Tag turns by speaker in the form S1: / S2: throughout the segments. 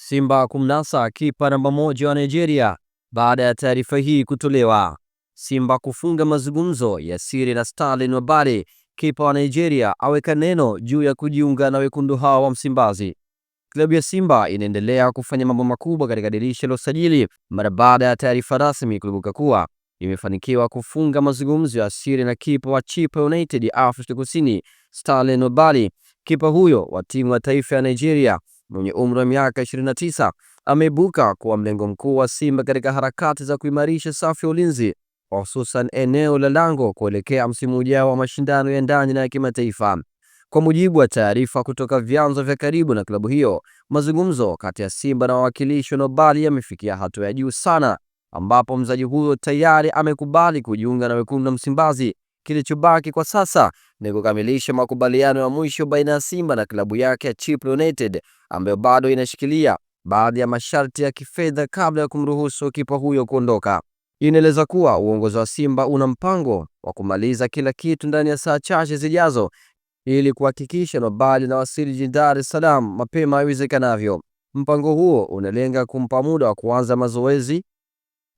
S1: Simba kumnasa kipa namba 1 wa Nigeria baada ya taarifa hii kutolewa. Simba kufunga mazungumzo ya siri na Stanley Nwabali, kipa wa Nigeria aweka neno juu ya kujiunga na wekundu hawa wa Msimbazi. Klabu ya Simba inaendelea kufanya mambo makubwa katika dirisha la usajili mara baada ya taarifa rasmi kuibuka kuwa imefanikiwa kufunga mazungumzo ya siri na kipa wa Chippa United Afrika Kusini, Stanley Nwabali. Kipa huyo wa timu ya taifa ya Nigeria mwenye umri wa miaka 29 ameibuka kuwa mlengo mkuu wa Simba katika harakati za kuimarisha safu ya ulinzi, hususan eneo la lango kuelekea msimu ujao wa mashindano ya ndani na ya kimataifa. Kwa mujibu wa taarifa kutoka vyanzo vya karibu na klabu hiyo, mazungumzo kati ya Simba na wawakilishi wa Nwabali yamefikia hatua ya juu sana, ambapo mchezaji huyo tayari amekubali kujiunga na wekundu wa Msimbazi. Kilichobaki kwa sasa ni kukamilisha makubaliano ya mwisho baina ya Simba na klabu yake ya Chippa United ambayo bado inashikilia baadhi ya masharti ya kifedha kabla ya kumruhusu kipa huyo kuondoka. Inaeleza kuwa uongozi wa Simba una mpango wa kumaliza kila kitu ndani ya saa chache zijazo ili kuhakikisha Nwabali anawasili jijini Dar es Salaam mapema iwezekanavyo. Mpango huo unalenga kumpa muda wa kuanza mazoezi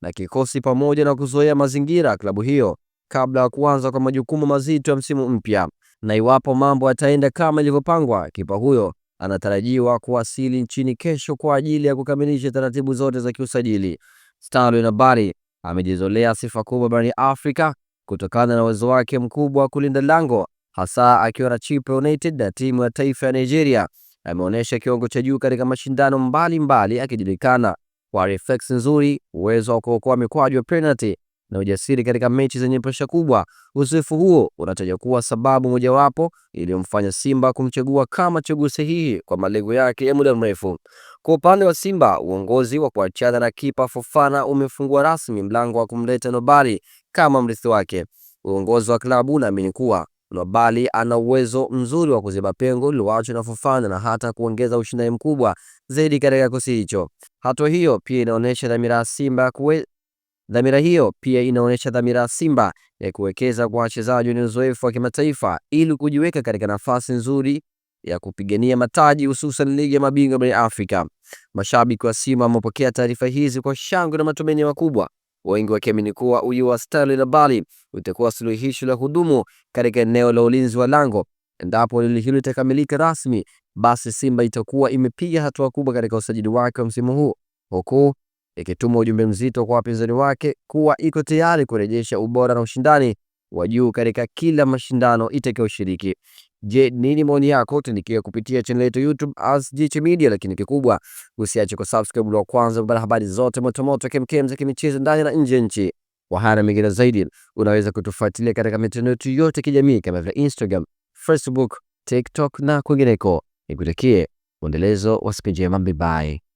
S1: na kikosi pamoja na kuzoea mazingira ya klabu hiyo kabla ya kuanza kwa majukumu mazito ya msimu mpya. Na iwapo mambo yataenda kama ilivyopangwa, kipa huyo anatarajiwa kuwasili nchini kesho kwa ajili ya kukamilisha taratibu zote za kiusajili. Stanley Nwabali amejizolea sifa kubwa barani Afrika kutokana na uwezo wake mkubwa wa kulinda lango, hasa akiwa na Chippa United na timu ya taifa ya Nigeria. Ameonyesha kiwango cha juu katika mashindano mbalimbali, akijulikana kwa reflex nzuri, uwezo wa kuokoa mikwaju ya penalty na ujasiri katika mechi zenye presha kubwa. Uzoefu huo unatajwa kuwa sababu mojawapo iliyomfanya Simba kumchagua kama chaguo sahihi kwa malengo yake ya muda mrefu. Kwa upande wa Simba, uongozi wa kuachana na kipa Fofana umefungua rasmi mlango wa kumleta Nwabali kama mrithi wake. Uongozi wa klabu unaamini kuwa Nwabali ana uwezo mzuri wa kuziba pengo lililoachwa na Fofana na hata kuongeza ushindani mkubwa zaidi katika kikosi hicho. Hatua hiyo pia inaonyesha dhamira ya Simba kuwe Dhamira hiyo pia inaonyesha dhamira ya Simba ya kuwekeza kwa wachezaji wenye uzoefu wa kimataifa ili kujiweka katika nafasi nzuri ya kupigania mataji, hususan ligi ya mabingwa barani Afrika. Mashabiki wa Simba wamepokea taarifa hizi kwa shangwe na matumaini makubwa, wengi wakiamini kuwa ujio wa Stanley Nwabali utakuwa suluhisho la kudumu katika eneo la ulinzi wa lango. Endapo dili hilo litakamilika rasmi, basi Simba itakuwa imepiga hatua kubwa katika usajili wake wa msimu huu, huku ikituma ujumbe mzito kwa wapinzani wake kuwa iko tayari kurejesha ubora na ushindani wa juu katika kila mashindano itakayoshiriki. Je, nini maoni yako? Tuandikie kupitia channel yetu YouTube as Jicho Media, lakini kikubwa usiache kusubscribe wa kwanza kupata habari zote motomoto kemkem za kimichezo ndani na nje ya nchi. Kwa haya na mengine zaidi, unaweza kutufuatilia katika mitandao yetu yote kijamii kama vile Instagram, Facebook, TikTok na kwingineko. Nikutakie mwendelezo wa siku njema. Bye bye.